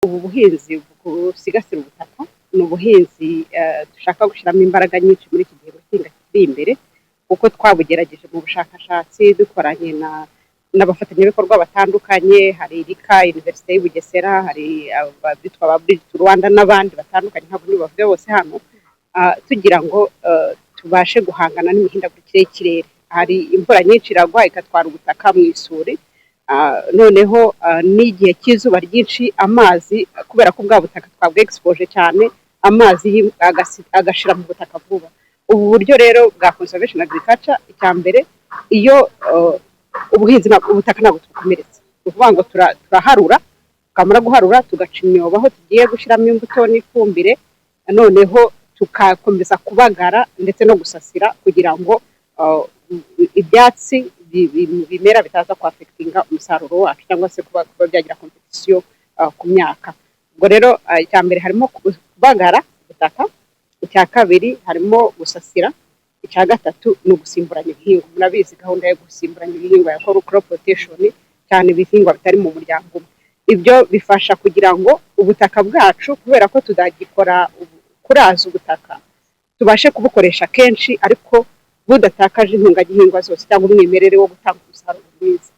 Ubu buhinzi busigasira ubutaka ni ubuhinzi dushaka gushyiramo imbaraga nyinshi muri iki gihembwe cy'ihinga kiri imbere, kuko twabugerageje mu bushakashatsi dukoranye n'abafatanyabikorwa batandukanye. Hari RICA, Université y'i Bugesera, hari abitwa ba Bridge to Rwanda n'abandi batandukanye, ntabwo nibavuge bose hano, tugira ngo tubashe guhangana n'imihindagurikire y'ikirere. Hari imvura nyinshi iragwa igatwara ubutaka mu isuri, noneho n'igihe cy'izuba ryinshi amazi, kubera ko bwa butaka twabwexpoje cyane, amazi agashira mu butaka vuba. Ubu buryo rero bwa conservation agriculture, icya mbere, iyo ubuhinzi, ubutaka ntabwo tubukomeretsa. Ni ukuvuga ngo turaharura, twamara guharura tugaca imyobo aho tugiye gushyiramo imbuto n'ifumbire, noneho tugakomeza kubagara ndetse no gusasira kugira ngo ibyatsi bimera bitaza kwaffectinga umusaruro wacu cyangwa se kuba byagira competition ku myaka. Ubwo rero icya mbere harimo kubagara ubutaka, icya kabiri harimo gusasira, icya gatatu ni ugusimburanya ibihingwa. Murabizi gahunda yo gusimburanya ibihingwa ya crop rotation, cyane ibihingwa bitari mu muryango umwe. Ibyo bifasha kugira ngo ubutaka bwacu, kubera ko tutagikora kuraza ubutaka, tubashe kubukoresha kenshi ariko budatakaje intungagihingwa zose cyangwa umwimerere wo gutanga umusaruro mwiza.